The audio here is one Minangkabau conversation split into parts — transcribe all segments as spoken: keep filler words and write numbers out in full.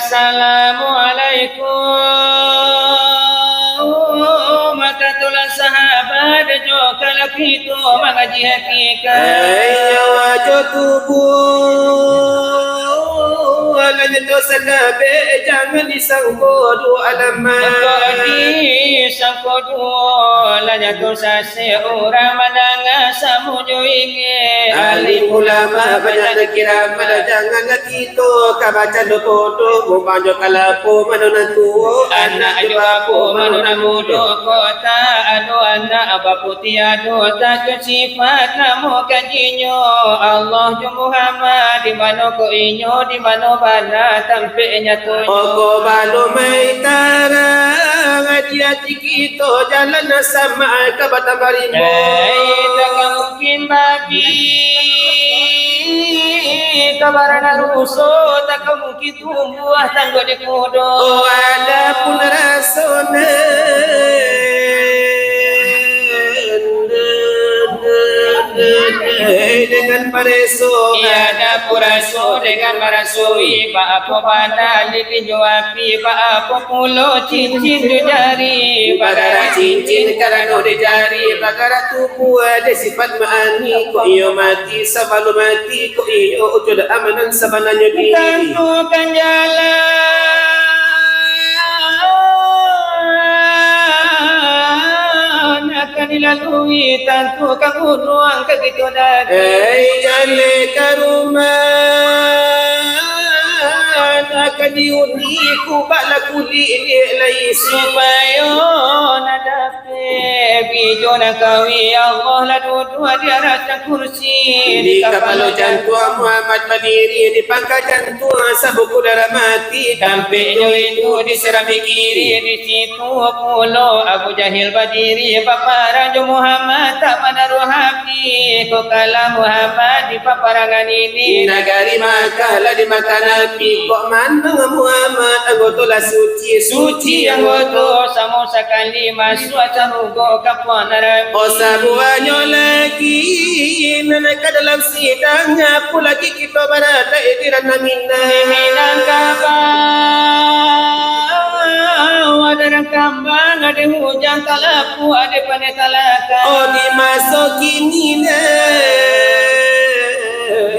Assalamualaikum. Maka tulah sahabat jo kalau kito mangaji hakikat. Ayo ajo tubuh, alah nyo tu sandabek, jangan disangko duo alamat. Kok disangko duo, lah nyo tu sasek urang mandanga samo jo ingek. Alim ulama banyak nan kiramat, janganlah kito ka baca dodo-dodo, bumbang jo kalapo mano nan tuo, anak jo apo mano nan mudo, kok tak ado anak baputi ado, tak jo sifat namo kajinyo. Allah jo Muhammad, di mano ko inyo, di mano bana tampek nyatonyo. Oko balun mai tarang, ati-ati kito jalan nan samak ka batambah rimbo. Hei, takah mungkin bagi, ka barana ruso, takah mungkin tumbuah tangguah di kudo. Oh, adapun raso nan dengan pareso. Iya, adapun raso dengan marasoi, baapo bana lilin jo api, baapo pulo cincin jo jari, bagara cincin karano di jari, bagara tubuah ado sifat maani, kok iyo mati sabalun mati, kok iyo ujo dak amanan sabananyo diri. Tantukan jalan akan dilalui, tantukan gunuang ka kito daki. Hei, jaleh ka rumah, akan diuni kubak lah kulik liak lai. Supayo nadap bijo nan kawi, Allah lah duduak di arasnya kursi. Di kapalo jantuang Muhammad badiri, di pangka jantuang sabuku darah mati, tampeknyo itu diserambi kiri. Di situ pulo Abu Jahil badiri, baparang jo Muhammad tak manaruah api. Kok kalah Muhammad di paparangan ini, nagari Makkah lah dimakan api. Kok manang Muhammad anggoto lah suci, suci anggoto, samo sakali masuak sarugo ka puang narako. Oh, sabuahnyo lagi nan ka dalam sidang, apo lagi kito baradaik di ranah Minang. Di Minangkabau, ado nan kambang, ado hujan talapuak, ado paneh talakak. Oh, di maso kini nah,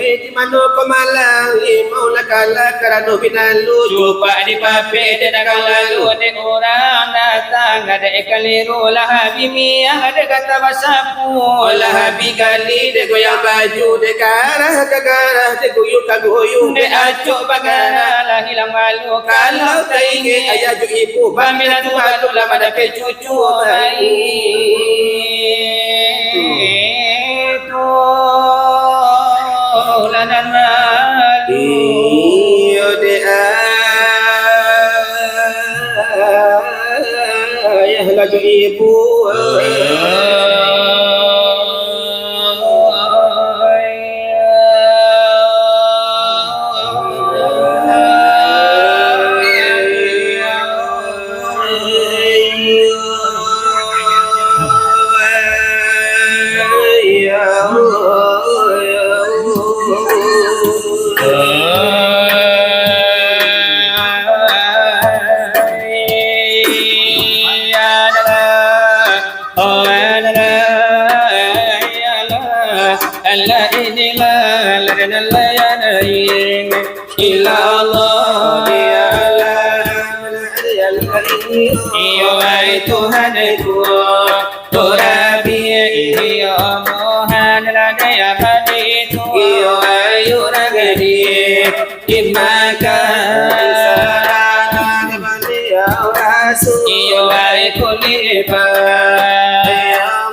di mano ko malang limau lah kalah karano binalu. Cupak dipapek dek nan ka lalu, dek urang datang ado kaliru, lah abih miang ado kata basapu. Lah abih gali dek goyang baju, dek garah ka garah, dek guyu ka guyu, dek acok bagara lah hilang malu. Kalau taingek ayah jo ibu, bamina tu baru lah mandapek cucu. Itu lah nan malu. Iyo dek ayah laju ibu. Ilah Allah, iyo, wahai Tuhan ku, oh Rabbi, iyo, mohonlah dek abdi tu, iyo, wahai urang di, di Makkah. Iyo, wahai khalifah.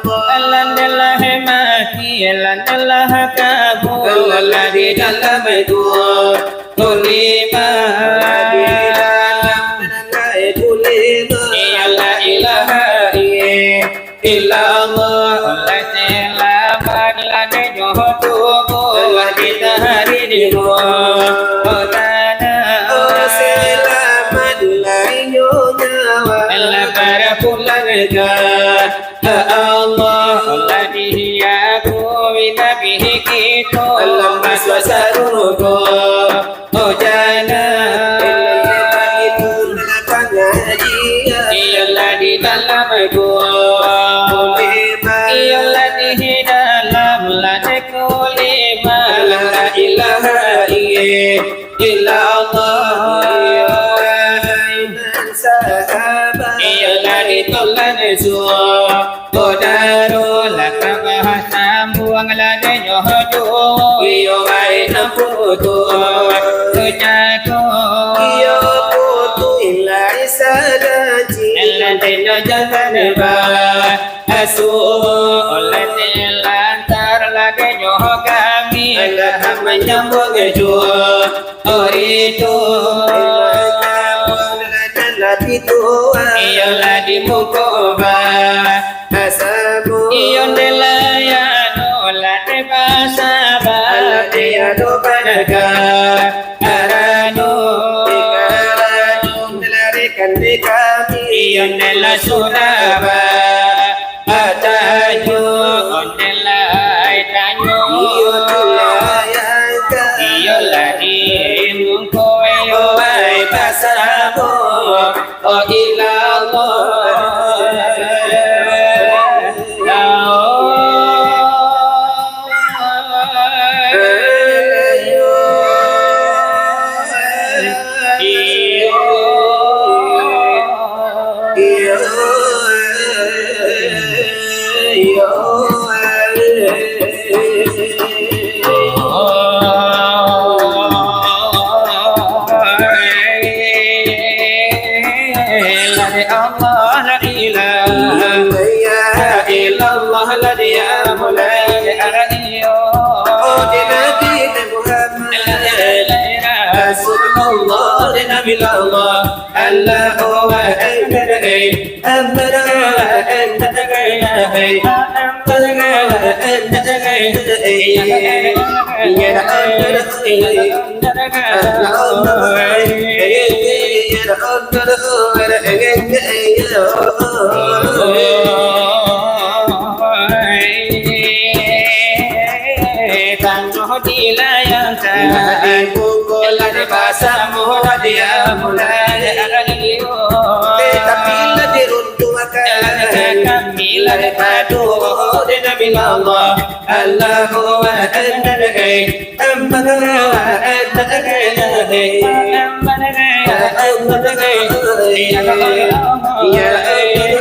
Alhamdulillah mati, alhamdulillah kabur. Alhamdulillah di dalam itu. Tulima. Iyalah ilaha illallah. La ilaha illallah. Selamat lai nyawa. La para pulang ka Allah, alladzi yaqwi nabihi kito. Alam masuk sarugo, oh jana. Iyolah di dalam lah dek lima. La ilaha illallah. Iyolah di tolan suo. Kodaro lah tabahas sambuang lah denyo juo. Iyo bae nan putuih. Iyo putuih lai sadaji. Elah denyo jangan ba. Asuh, oleh ni lantar lagi nyo kami, alah manyambuang juo. Ori tu, iyolah di muko ba. Iyo ndelai anu lah dibasa ba. Iyo ndelai kami. Iyo ndelai suraba. Atanyo, onde lai tanyo. Iyo tu lah yang ka. Iyolah di muko iyo bae basamo. Oh ilallah. Allah, la ilaha illallah, la ilaha illallah, la ilaha illallah. Oh, di Nabi Muhammad, Rasulullah, di Nabi Allah, Allahu Akbar, eh, Akbar, eh, Akbar, eh, Akbar, eh, Akbar, eh, Akbar, eh, Tangguh dilayangkan, lah dibungkuh, lah dipasang, lah diamulai. Tapi lah diruntuhkan, kami lah dipadu dengan Allah. Allahu Akbar, eh, Allahu Akbar, eh, ya Allah, ya Allah, ya Allah.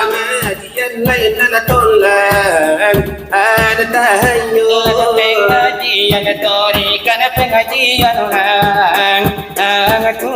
Pengajian lain nan tolak, ada tahanyo. Pengajian tori, kana pengajian urang. Aku.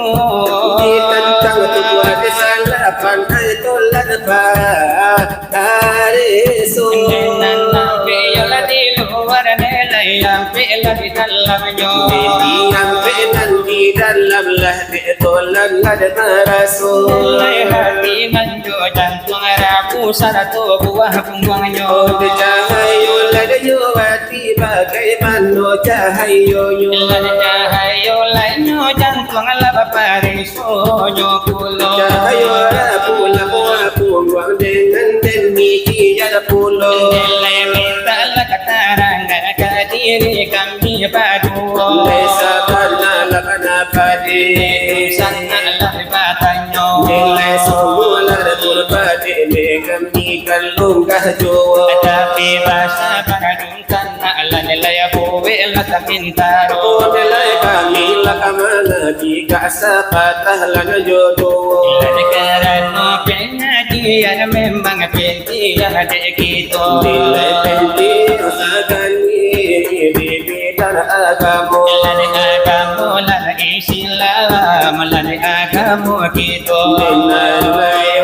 Di tantang tubuah kesalahan, hai tolak, Pak. Hari esok. Nan biarlah di luar nilai, ampilah di dalamnyo. Di ampilah di dalam lah, dek tolak lah, dek maraso. Nilai hati manjo jantuang rabu sarato buah pungguangnyo. Oh, dek cahayo lah, dek nyo hati. Bagaimano cahayonyo? Lah cahayo lainyo jantuang lah baparisonyo pulo. Cahayo lah pulang buah pungguang dengan demikian pulo. Nilai mintalah katarangan ka diri kami baduo. Nilai sabana lah kana padi. Sangatlah batanyo. Nilai sungguhlah kurpadi dengan ikan lunggah juo. Tapi basa baduo. Tanah lah nilai buek lah tamintaro. Oh, nilai kami lah ka mana jika sapatah lah nan jodoh. Nilai karano pengajian memang penting dek kito. Nilai penting sakali di bidang agamo. Nilai agamo lah Islam, lah agamo kito. Nilai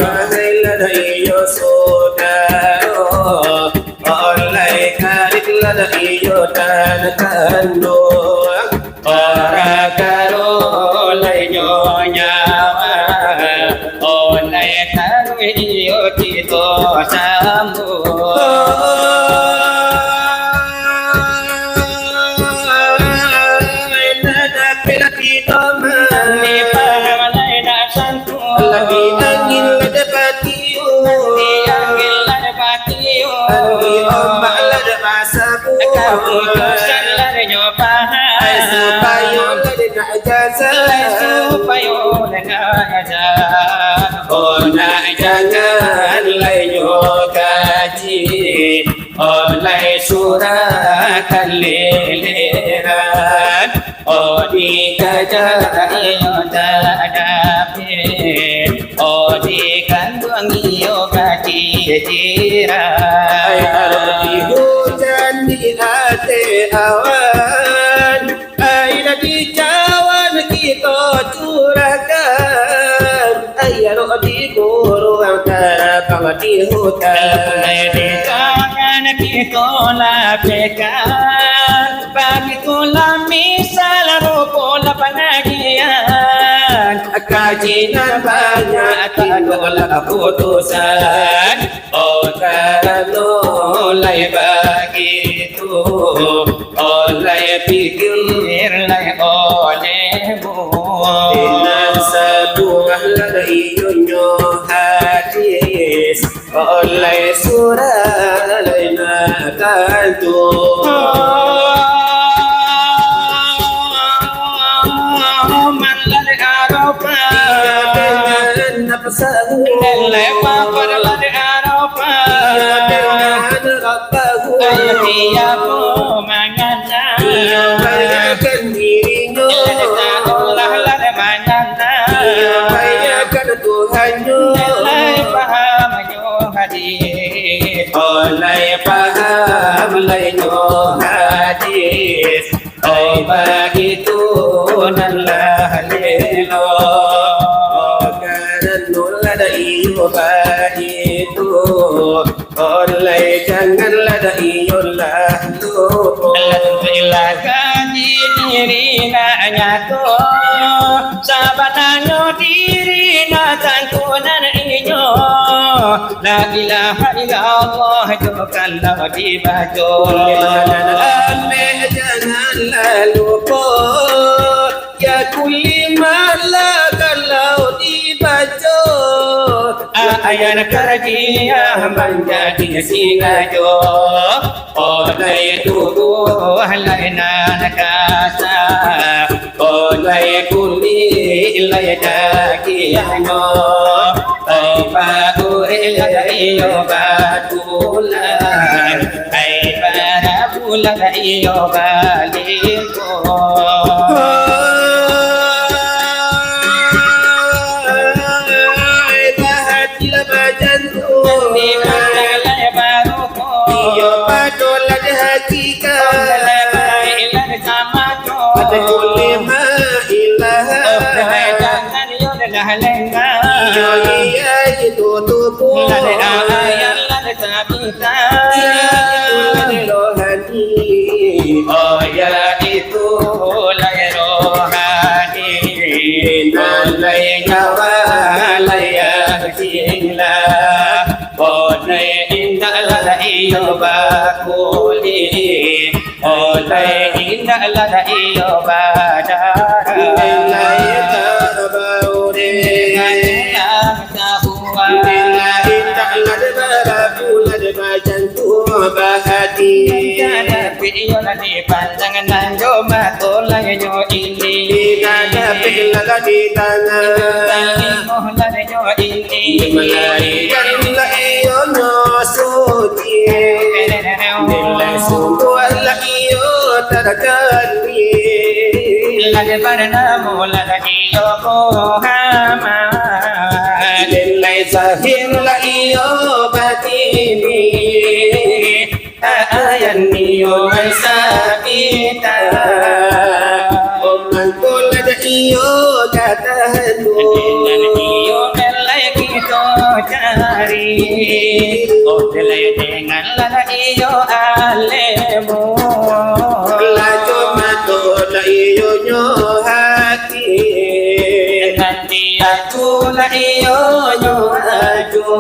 wahai lah iyo sudaro. Oleh kariklah iyo dan kanduang, parakaro lainyo nyawa, oleh kariknyo kito sambuang. Kito mah, paham lai nak sangko, lagi angin lah dapati. Oh nak jangan lai nyo kaji, oh lai surah kaleleran, oh dikaja iyo tak dapek, oh dikanduang iyo kaji jiran. Ai arok di hujan di ateh awan, ai lah di cawan kito curahkan, ai arok di buruang tarabang di hutan. Ai di tangan kito lapehkan, bagitulah misal rupo lah pangajian. Kaji nan banyak tando lah kaputusan. Oh karano lai bagitu, oh lai pikir lai olehmu. Nan sabuah lah iyonyo hadis, oh lai surah lai nak tantu. Oh man lai Arafah, dengan nafsahu. Lai lapar lai Arafah, dengan Rabbahu. Tiap mangan, iyo bahagiakan dirinyo. Lai tahu lah lai mangan, iyo bahagiakan Tuhannyo. Lai paham nyo hadis, oh lai paham lai nyo hadis. Oh bagitu nan lah lelo. Oh karano lah iyo bagitu, oh lai janganlah iyo lah lupo. Alhamdulillah, kaji diri nak nyato, sabananyo diri nak tantu nan inyo. La ilaha illallah tu kalau dibaco. Kulimah nan ameh janganlah lupo, ya kulimah lah kalau dibaco. Ayat kajian manjadi singajo. Oleh tubuah lai nan kasa, oleh kulik lai dagiangnyo, ai baurek iyo batulang, ai barabulan iyo balingkuang. Ai bahatilah bajan Iyo pado lah dihajikan. Ada kulimah ilah. Iyo iya itu tubuh. Iya itu rohani. Oh ya itu lai rohani. Nan lai nyawa lai yakinlah. Oleh indaklah iyo bakulik, oleh indaklah iyo badarah. Lai tabau deh. Lai indaklah barabulan bajan tu bahati. Iyo lah dipandang nan jo mato lai nyo ini. Indak dapek lah di tangan. Talimo lah nyo ini. Malaikat lah iyo nyo suci. Nilai sungguah lah iyo tarkandil. Lah barnamo lah iyo Muhammad. Nilai zahir lah iyo batini. Ayan iyo sabita. Omantol ada iyo kata hanu. Dengan iyo lai kito cari. Oh, lai dengan lah iyo alemu. Lajo mato lah iyo nyo hati. Nanti aku lah iyo nyo ajo.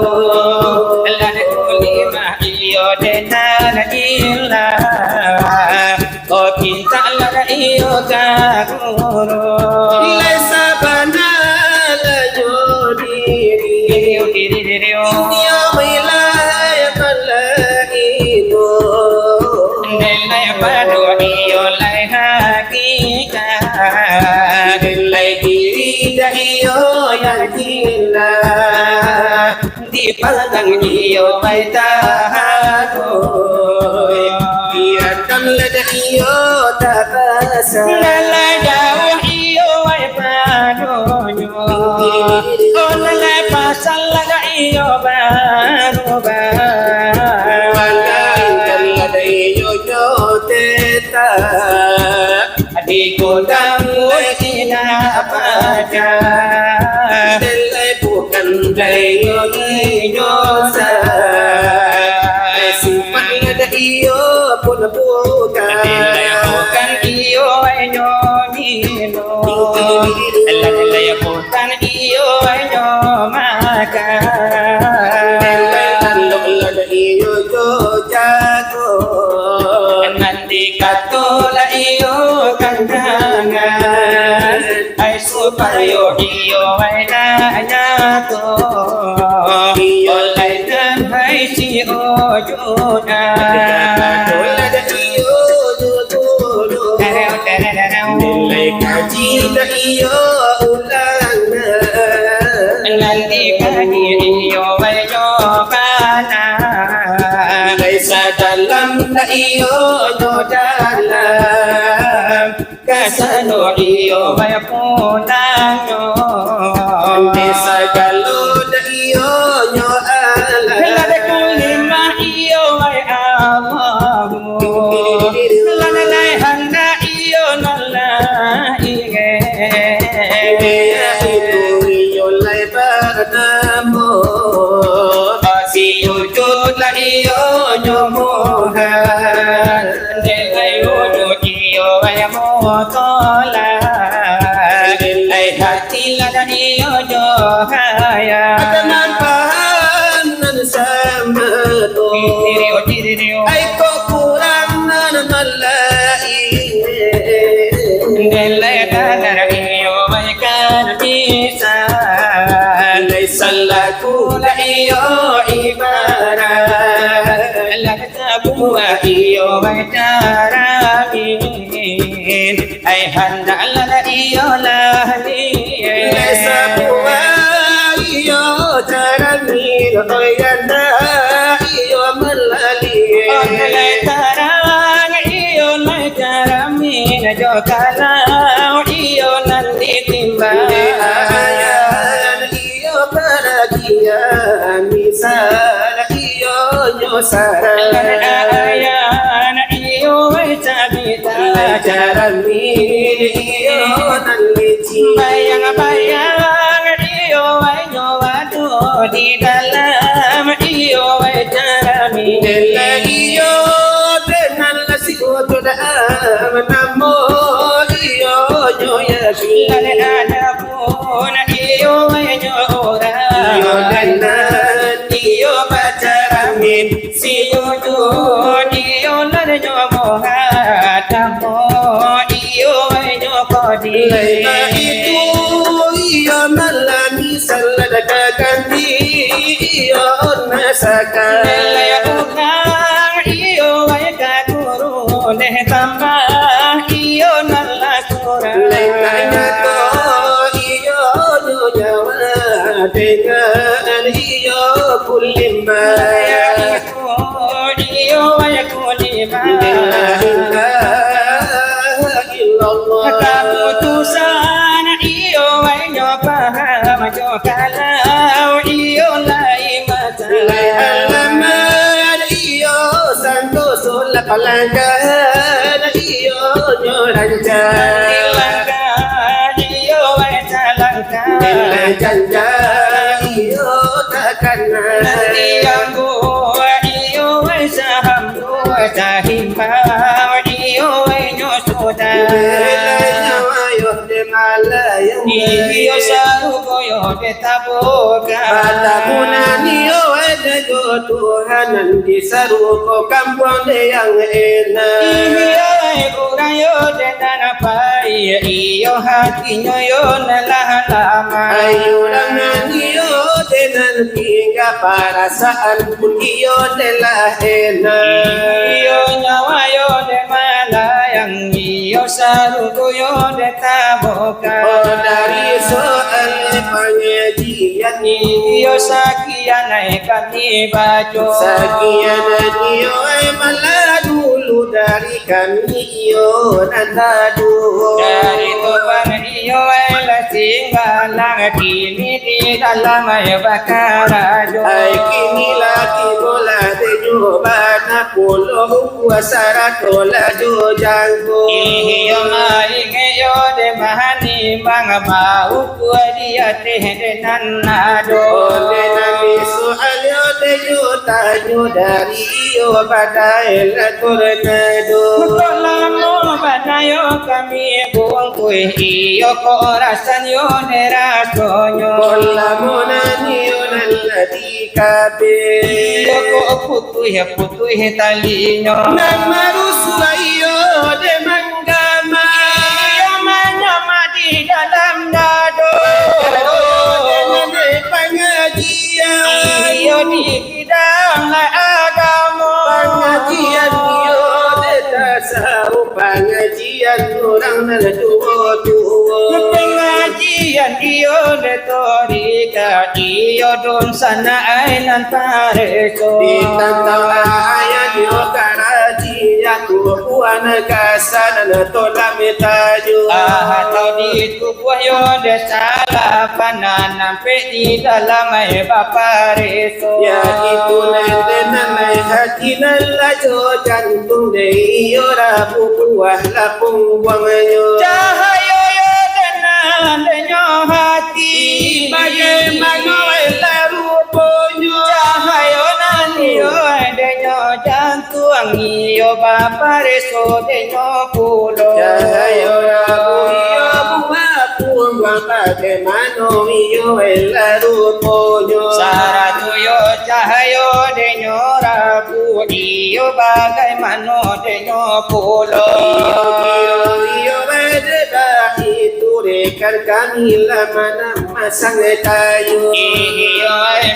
Lah kulimah iyo dengan ilah. Oh, pintaklah iyo ka guru. Lai sabana lah nyo diri. Diri, diri, diri. Inyo milah pala ino. Nilai pado iyo lai hakikat. Nilai diri dari Iyo nan gila, di padang iyo ai taharuih. Biakanlah dek iyo tabasa. Nan lai jauah iyo ai padonyo. Oh, nan lai pasan lah dek iyo barubah. Manggalingkanlah dek iyo jo tetap. Di kota mulai indak paja. Nilai bukan dayo inyo sa. Sifat nada iyo pun bukan. Nilai bukan iyo inyo minum. Nilai bukan iyo inyo makan. Nilai tanduk nada iyo jo jago. Nan dikato lah iyo kandangan, ai supayo iyo ai ndak nyato. Iyo lai nan hai si ujunan. Iyo dulu. Nilai kaji lah iyo ulang. Nan dikaji iyo ai nyo kana. Nilai sadalam lah iyo nyo dalam. Kasano iyo ai punangnyo. Di sagalo dek iyo nyo alam. Lah dek kalimah iyo ai Allahu. Lah lai handak iyo nan lai ingin. Iyo itu iyo lai banamo. Si wujud lah iyo nyo muha. Dek lai wujud iyo ai mutolak. Dek lai hati lah iyo jo khayal. Ada nan paham nan sama tu. Ai kok kurang nan malai. Dek lai kadar iyo ai kan bisa. Lai salaku lah iyo ibarat. Lah sabuah iyo ai caramin. Ai handaklah iyo lah ni. Lai sabuah iyo caramin. Oi handak iyo malali. Oh, lai tarang iyo lai caramin. Jo kalau iyo nan ditimbang. Di ayan iyo paragian. Misal iyo nyo sarang. Ayan iyo ai cabita. Lai caramin iyo nan licin. Bayang-bayang iyo ai nyo waduh. Di dalam iyo ai caramin. Dek lai iyo dek nan lah si ujunan. Namo iyo nyo yakin. Lai ada pun iyo ai nyo urang. Iyo nan iyo bacaramin. Si ujunan iyo nan nyo muha. Namo iyo ai nyo kodim. Lai baitu iyo nan lah misal lah dek ganti iyo nan saka. Lai urang iyo ai ka turun dek tambah iyo nan lah surang. Lai tanyato iyo nyo nyawa dengan iyo kulimba. Lai itu iyo ai kulimba. La ilaha illallah. Kaputusan iyo ai nyo paham jo kalau iyo lai masalah. Lai alamat iyo santoso lah palanggan iyo nyo rancak. Dilangkah iyo ai talangkah. Lai janjang iyo takana. Nan dianggu iyo ai saham. Tahimbau iyo ai nyo sudah. Lai nyawa iyo dek malayang. Iyo sarugo iyo dek tabuka. Batamunan iyo ai dek jo Tuhan nan di sarugo kampuang dek yang enak. Iyo ai urang iyo dek nan pai, iyo hatinyo iyo nan lah lama. Ai urang nan iyo dek nan tingga parasaan. Iyo dek lah enak. Iyo nyawa iyo dek malayang, iyo sarugo iyo dek tabuka. Oh, dari soal Iyo sakian ai kami baco. Sakian iyo ai malah dulu dari kami iyo nan tadu. Dari tu pan iyo ai lah singgalang kini di dalam ai bakarajo. Ai kini lah tibolah denyo bana pulo ukua sarato lah jo jangko. Iyo maingek yo dek manimbang bau Kua di ateh dek nan ado. Dek nan di soal yo dek yo tanyo dari iyo badai lah tornado. Kok lamo banayo kami bungkuih iyo kok rasan yo dek rasonyo. Kok lamo nan iyo nan lah di kabeh. Iyo kok putuih-putuih talinyo. Nan marusuah iyo dek manggama. Iyo manyama di dalam dado. Dado dek pangajian. Iyo di bidang agamo. Pangajian iyo dek tasawuf. Pangajian urang nan tuo-tuo. Pangajian iyo dek torika, iyo dunsanak ai nan pareso. Ditantang ayat yo karaji, aku buan kasanan tolam tayu. Ah, atau ditubuah yo dek salah, panan ampek di dalam ai bapareso. Ya itu nan denan ai hati nan lajo jantung dek iyo rabu buah lapung buangnyo. Cahayo yo denan denyo hati. Bagaimana ai lah ruponyo. Cahayo nan iyo denyo jantung iyo bapareso denyo pulo. Cahayo rabu iyo buah buang bagaimana iyo ai lah ruponyo. Sarato yo cahayo denyo rabu iyo bagaimano denyo pulo. Iyo, iyo, baitu rekan kami lah mana masang tayu. Iyo,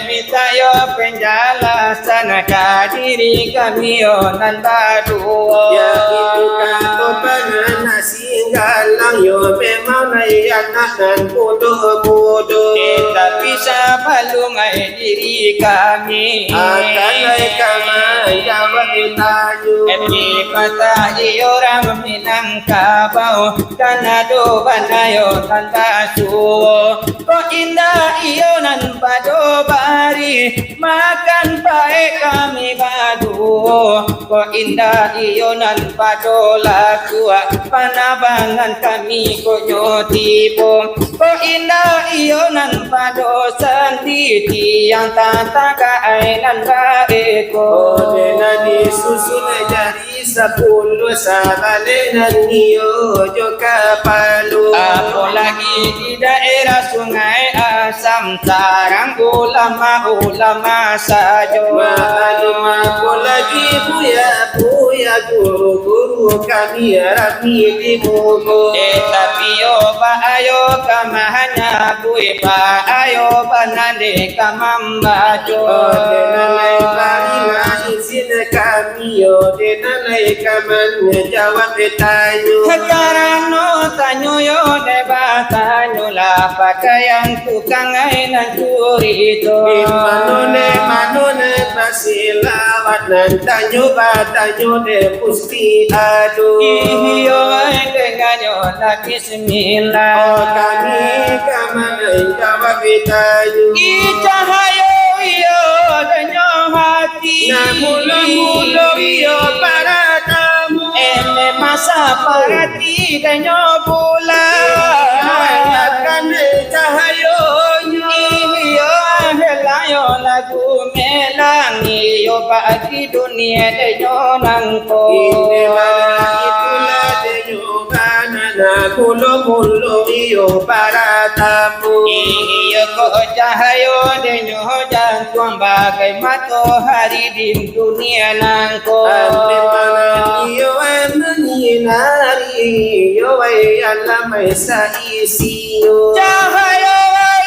minta yo penjelasan ka diri kami yo nan baduo. Ya itu kato panganak singgalang yo memang lai anak nan mudo-mudo. Eh, tapi sabalum ai diri kami akan lai ka manjawab tayu. Eh, di patah iyo urang Minangkabau, kan ado banayo nan basuo. Kok indak iyo nan pado bari, makan paek kami baduo. Kok indak iyo nan pado lakuak, panabangan kami kok nyo tibo. Kok indak iyo nan pado sandi, tiang tatagak ai nan baeko. Ode nan disusun jari sapuluah sabaleh nan iyo jo kapalo. Apolagi di daerah Sungai Asam, tarang ulama-ulama sajo. Maklum, apolagi buya-buya guru-guru kami rami di muko. Eh, tapi yo baayo ka mahanyo bui, baayo bana dek ka mambaco. Oh, dek nan lai barilah izin kami yo, dek nan lai ka manjawab tanyo. Karano tanyo yo dek batanyo lah, pakaian tukang ai nan curito. Di mano ne, mano ne basilawat nan tanyo batanyo dek musti ado. Iyo ai dengannyo lah bismillah. Oh, kami ka manjawab tanyo. Ih, cahayo iyo denyo hati. Nah, mulo-mulo iyo paratamo. Eh, memang saparati denyo bulan. Iyo, akan cahayonyo. Iyo, helayo lah gumilang. Iyo, bak di dunia denyo nangko. Inde bana itulah denyo bana, nah, mulo-mulo iyo paratamo. Iyo, kok cahayo denyo jantuang bagai matohari di dunia nangko. Ande malam iyo ai manyinari, iyo ai alam ai saisi. Cahayo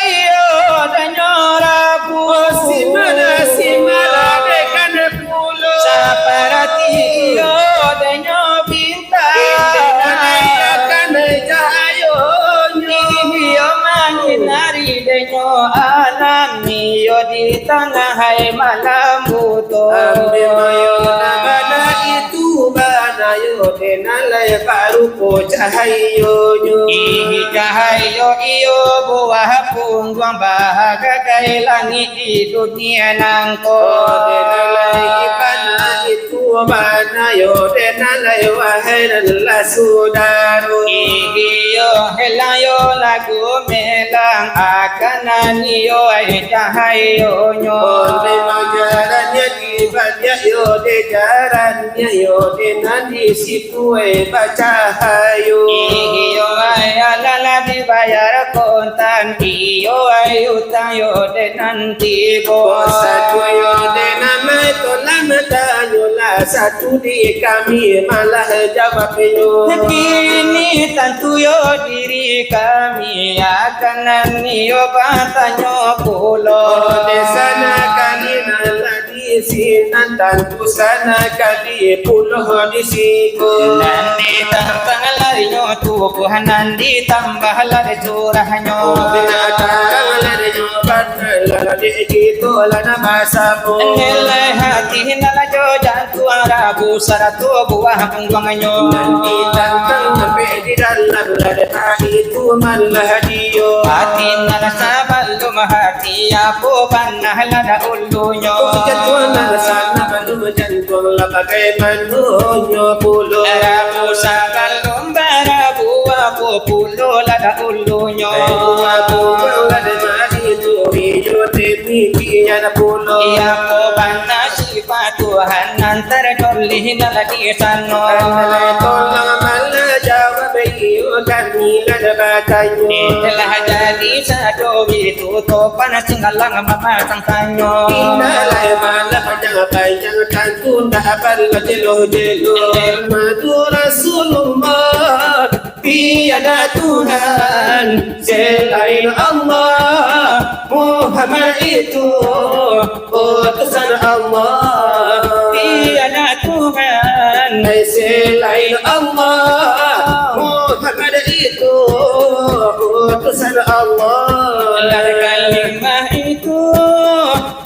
iyo denyo rabu. Oh, simana, simana dekan pulo. Saparati iyo denyo bintang. Inde nan lai akan cahayonyo. Iyo manyinari Nyo alami yo di tangah hai malam buto. Ambiak mayo nan bana itu, bana yo dek nan lai barupo cahayonyo. Ih, cahayo iyo buah pungguang bahaga kai langik di dunia nangko. Oh, dek nan lai bana itu, bana yo dek nan lai wahai nan lah sudaro. Ih, iyo helang yo lagu melang, akan nan iyo ai cahayonyo. Oh, dek nan jarannyo di baliak yo, dek jarannyo yo dek nan di situ ai bacahayo. Ih, iyo ai alah lah dibayar kontan, iyo ai utang yo dek nan tibo. Satuju yo dek nan lai tu lah batanyo, lah satu di kami malah jawabnyo. Kini tantu yo diri kami akan nan iyo batanyo pulo. Oh, dek sanak kami nan lah di sinan, tantu sanak kami pulo di siko. Nan di tantang larinyo tubuah, nan ditambah lari curahnyo. Oh, binatang larinyo batang, lah di kito lah nambah samo. Nilai hati nan lah jo jantuang, rabu sarato buah pungguangnyo. Nan ditantang sampai di dalam, lah dek itu malah dio. Hati nan sabalum hati, apo bana lah dahulunyo. Oh, jantuang nan sabalum jantuang, lah bagaimano nyo pulo. Rabu sabalum barabu, apo pulo lah dahulunyo. Apo pulo lah dek itu, iyo demikian pulo. Apo bana sifat Tuhan nan tarjolih nan lah di sano. Tolong malah jawab iyo kami nan batanyo. Telah jadi sado itu topan singgalang mamasang tanyo. Indak lai malah panjang-panjang, tantu ndak apalah jelo-jelo. Muhammadu Rasulullah, tiada Tuhan selain Allah. Muhammad itu utusan Allah. Tiada Tuhan selain Allah. Muhammad itu utusan Allah. Lafaz kalimah itu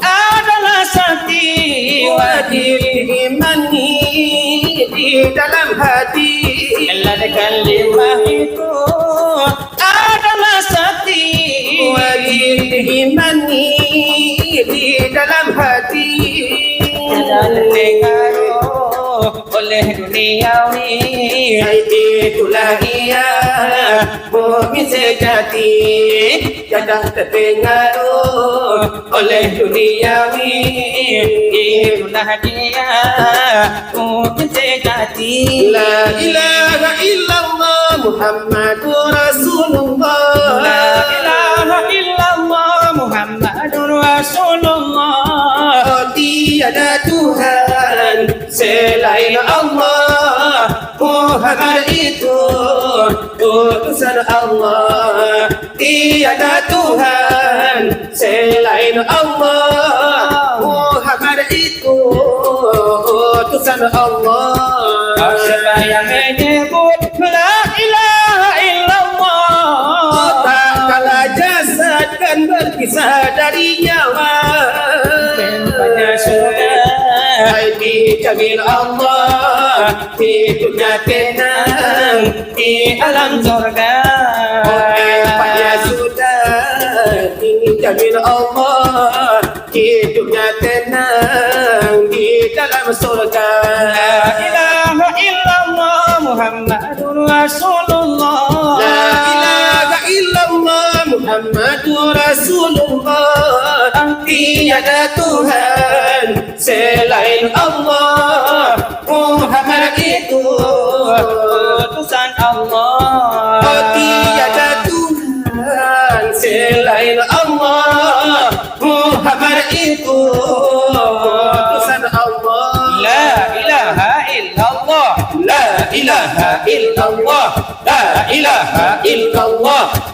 adalah sakti wajib diimani di dalam hati. Lafaz kalimah itu adalah sakti wajib diimani di dalam hati. Jangan terpengaruh oleh duniawi. Itulah ia mukmin sejati. Jangan terpengaruh oleh duniawi. Itulah dia mukmin sejati. La ilaha illallah Muhammadur Rasulullah. La ilaha illallah Muhammadur Rasulullah. Oh, tiada Tuhan selain Allah. Muhammad itu utusan Allah. Tiada Tuhan selain Allah. Muhammad itu utusan Allah. Siapa yang menyebut la ilaha illallah, tak kala jasad kan berpisah dari nyawa. Tempatnya surga. Hai dijamin Allah, hidupnya tenang di alam surga. Tempatnya sudah dijamin Allah, hidupnya tenang di dalam surga. La ilaha illallah Muhammadur Rasulullah. La ilaha illallah Muhammadur Rasulullah. Tiada Tuhan selain Allah. Muhammad itu utusan Allah. Oh, tiada Tuhan selain Allah. Muhammad itu utusan Allah. La ilaha illallah. La ilaha illallah. La ilaha illallah.